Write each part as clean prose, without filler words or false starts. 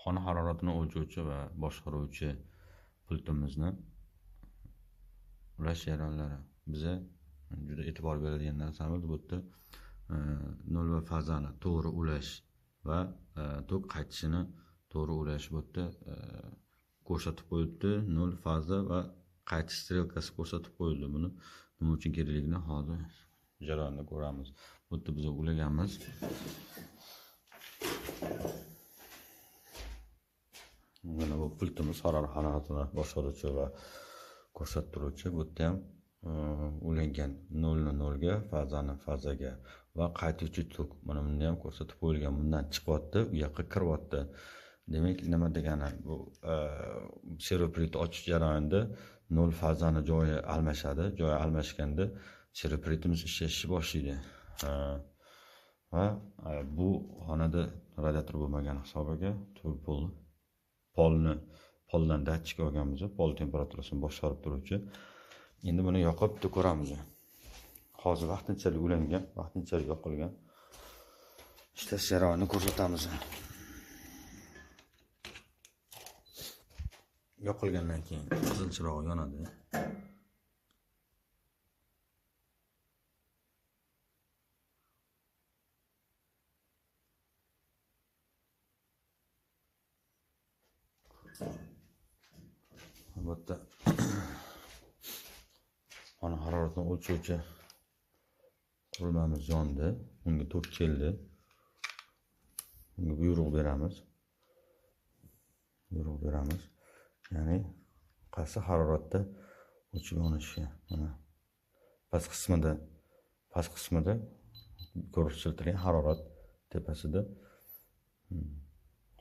Xona haroratini o'lchovchi va boshqaruvchi pultimizni ulash jarayonlari. Biza juda e'tibor beradigan narsamiz bu yerda nol va fazani to'g'ri ulash va tok qaytishini to'g'ri ulash. Bu yerda ko'rsatib qo'yibdi, nol faza va qaytish strelkasi ko'rsatib qo'yildi. Buni nima uchun kerakligini hozir jarayonda ko'ramiz. Bu yerda biz ulaganmiz. Mana bu pultimiz haroratini boshqaruvchi va ko'rsatib turuvchi. Bu yerda ham ulangan nolni nolga, fazani fazaga va qaytuvchi tok. Mana bunda ham ko'rsatib qo'yilgan. Bundan chiqyapti, u yoqqa kiryapti. Demak, nima degani bu servoprit ochish jarayonida nol fazani joyi almashadi. Joyi almashganda servopritimiz ishlashni boshlaydi. Va bu xonada radiator bo'lmagan hisobiga turpol poldan datchik olganmiz, pol temperaturasini boshqarib turuvchi. Endi buni yoqib bitta ko'ramiz. Hozir vaqtinchalik ulangan, vaqtinchalik yoqilgan. Ishlash jarayonini ko'rsatamiz. Yoqilgandan keyin qizil chiroq yonadi. Albatta xona haroratini o'lchovchi qurilmamiz yondi. Unga tok keldi. Unga buyruq beramiz. Buyruq beramiz. Ya'ni qaysi haroratda o'chib yonishi. Mana past qismida ko'rsatilgan harorat, tepasida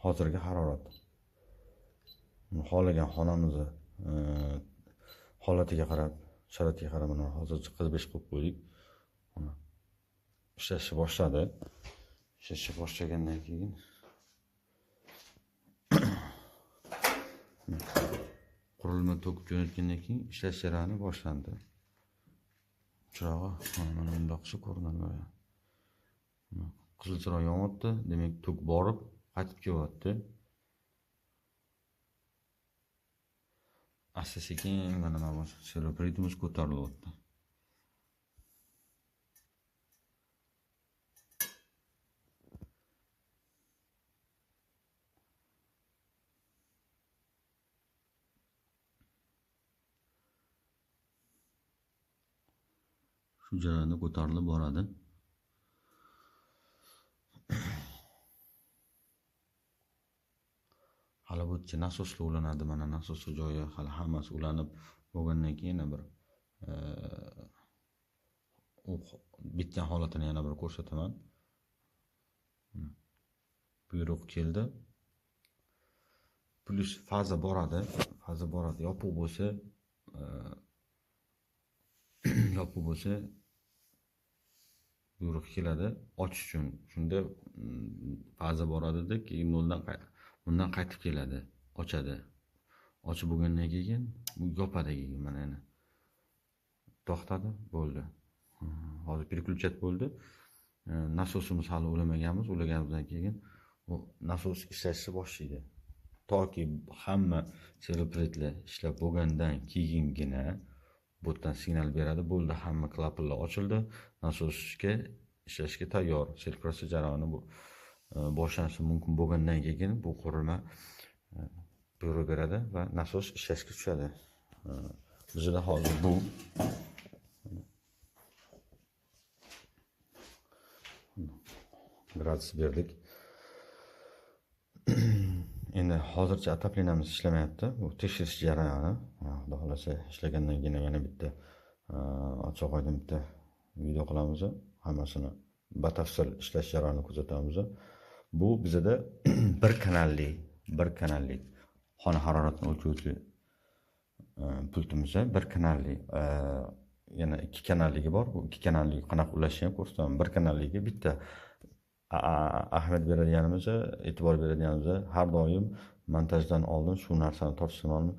hozirgi harorat. Xohlagan xonamizni holatiga qarab, sharoitiga qarab mana hozir 45 qo'yib qo'ydik. Mana ishlashni boshladi. Ishlashni boshlagandan keyin qurilma tok jo'natgandan keyin ishlash jarayoni boshlandi. Chirog'i mana bundoqcha ko'rinadi. Qizil chiroq yonyapti, demak tok borib qaytib kelyapti. Asta-sekin mana bu servopritimiz ko'tarilyapti. Shu jarayonda ko'tarilib boradi. Hali bu yerga nasoslar ulanadi. Mana nasos joyi hali hammasi ulanib bo'lgandan keyin yana bir u bitgan holatini yana bir ko'rsataman. Buyruq keldi. Plyus faza boradi. Faza boradi. Yopiq bo'lsa yopiq bo'lsa buyruq keladi ochish uchun. Shunda faza boradida, keyin noldan bundan qaytib keladi, ochadi. Ochib bo'lgandan keyin bu yopadi, keyin mana yana to'xtadi, bo'ldi. Hozir переключать bo'ldi. Nasosimiz hali ulamaganmiz. Ulaganimizdan keyin u nasos ishlashni boshlaydi. Toki hamma servopritlar ishlab bo'lgandan keyingina bu yerdan signal beradi. Bo'ldi, hamma klapanlar ochildi. Nasosga ishlashga tayyor. Sirkulyatsiya jarayoni bu boshlanishi mumkin bo'lgandan keyin bu qurilma buyruq beradi va nasos ishlashga tushadi. Bizda hozir bu gradus berdik. Endi hozircha otoplenamiz ishlamayapti. Bu tekshirish jarayoni. Xudo xolasa ishlagandan keyin yana bitta ochiq oydin bitta video qilamiz. Hammasini batafsil ishlash jarayonini kuzatamiz. Bu bizda bir kanalli xona haroratini o'lchovchi pultimiz, bir kanalli, yana ikki kanalligi bor. Bu ikki kanalli qanaqa ulashni ham ko'rsataman. Bir kanalligi bitta ahamiyat beradiganimiz, e'tibor beradiganimiz har doim montajdan oldin shu narsani tortishdan oldin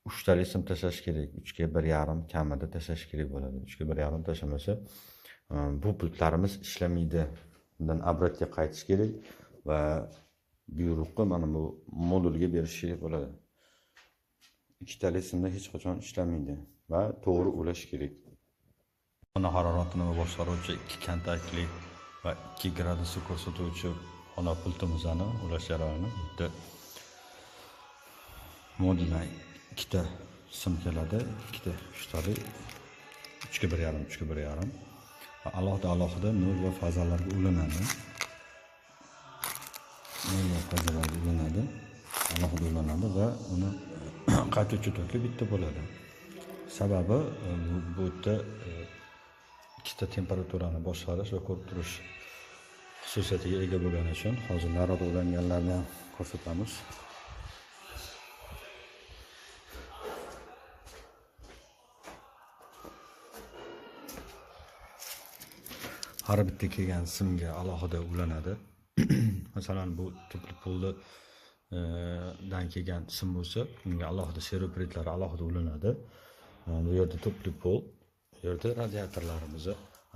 3 tali sim tashlash kerak. 3 ga 1.5 kamida tashlash kerak bo'ladi. 3 ga 1.5 tashlamasa bu pultlarimiz ishlamaydi. Bundan obratga qaytish kerak va Buyruqni mana bu modulga berish kerak bo'ladi. Ikkitali simda hech qachon ishlamaydi va to'g'ri ulash kerak. Xona haroratini boshqaruvchi 2 kontaktli va 2 gradusni ko'rsatuvchi xona pultimizni ulash jarayoni. Bitta moduldan ikkita sim keladi, ikkita uchtali 3ga 1.5, 3ga 1.5 va alohida alohida nol va fazalarga ulanadi. Nol va fazalarga ulanadi, alohida ulanadi va uni qaytuvchi toki bitta bo'ladi. Sababi bu yerda ikkita temperaturani boshqarish va ko'rib turish xususiyatiga ega bo'lgani uchun hozir naroda ulanganlarni ham ko'rsatamiz. Har bitta kelgan simga alohida ulanadi. Masalan, bu tupli pulni dan kelgan sim bo'lsa, unga alohida servopritlar alohida ulanadi. Bu yerda tupli pul, bu yerda radiatorlarimiz,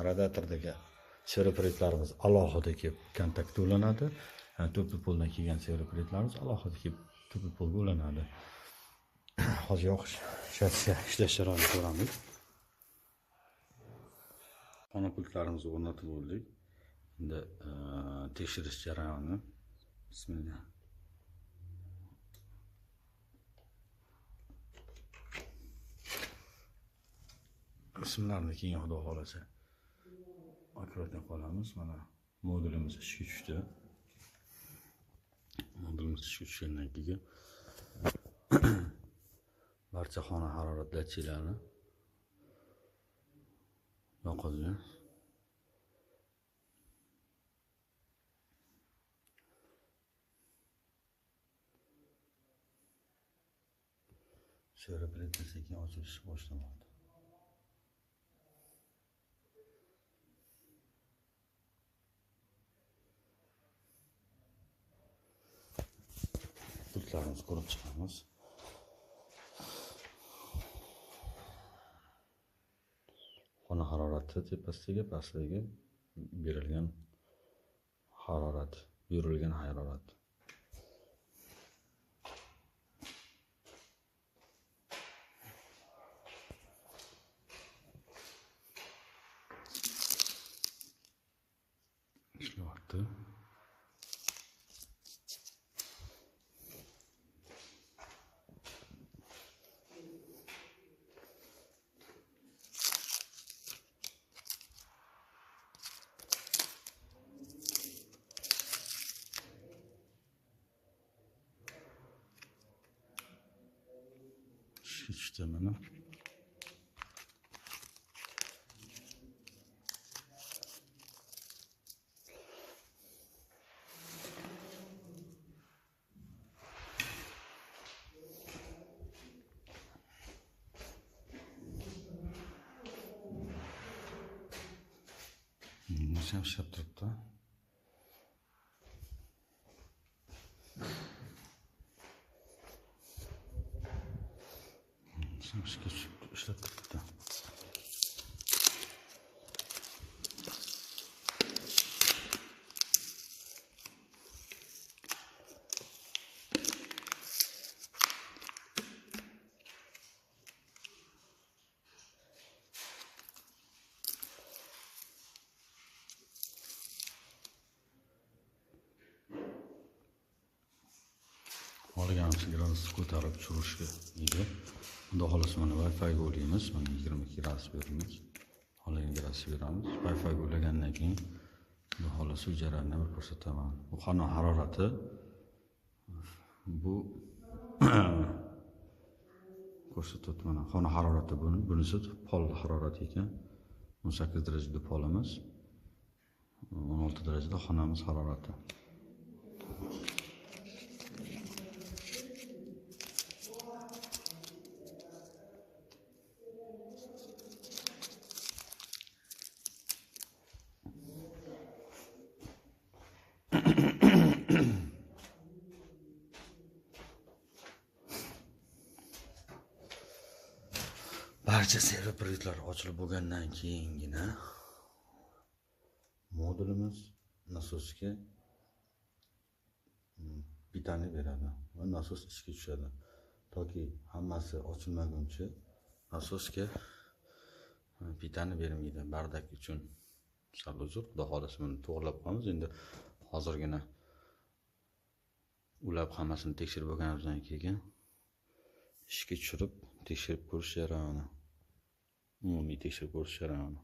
radiatordagi servopritlarimiz alohida kelib kontaktga ulanadi. Tupli puldan kelgan servopritlarimiz alohida kelib tupli pulga ulanadi. Hozir yoqish ishlash jarayonini ko'ramiz. Xona pultlarimizni o'rnatib bo'ldik. Endi tekshirish jarayoni. Bismillah. Qismlarni keyin xudo xolasa akkuratno qolamiz. Mana modulimiz ishga tushdi. Modulimiz ishga tushgandan keyin barcha xona harorat datchiklarini yoqildi. Serverlar sekin ochilishni boshlamoqda. Pultlarimizni ko'rib chiqamiz. Xona harorati tepasidagi, pastidagi berilgan harorat, buyurilgan harorat. Ishlayapti. İşte mana. Bunisi ham ishlab turibdi. Ishga tushib ishlab turibdi. Xohlaganimiz gradusni ko'tarib tushirishga ega. Xudo xolasa mana Wi-Fi ga ulaymiz. Mana 22 gradus beramiz. Xohlagan gradus beramiz. Wi-Fi ga ulagandan keyin xudo xolasa u jarayonni bir ko'rsataman. Bu xona harorati bu ko'rsatyapti mana xona harorati bunisi pol harorati ekan. 18 darajada polimiz, 16 darajada xonamiz harorati. Barcha server ochilib bo'lgandan keyingina modulimiz nasosga Питание beradi va nasos ishga tushadi. Toki hammasi ochilmaguncha nasosga питание bermaydi. Бардак uchun sal uzr. Xudo xohlasa, buni to'g'irlab qo'yamiz. Endi hozirgina ulab, hammasini tekshirib bo'lganimizdan keyin ishga tushirib, tekshirib ko'rish jarayoni, umumiy tekshirib ko'rish jarayoni.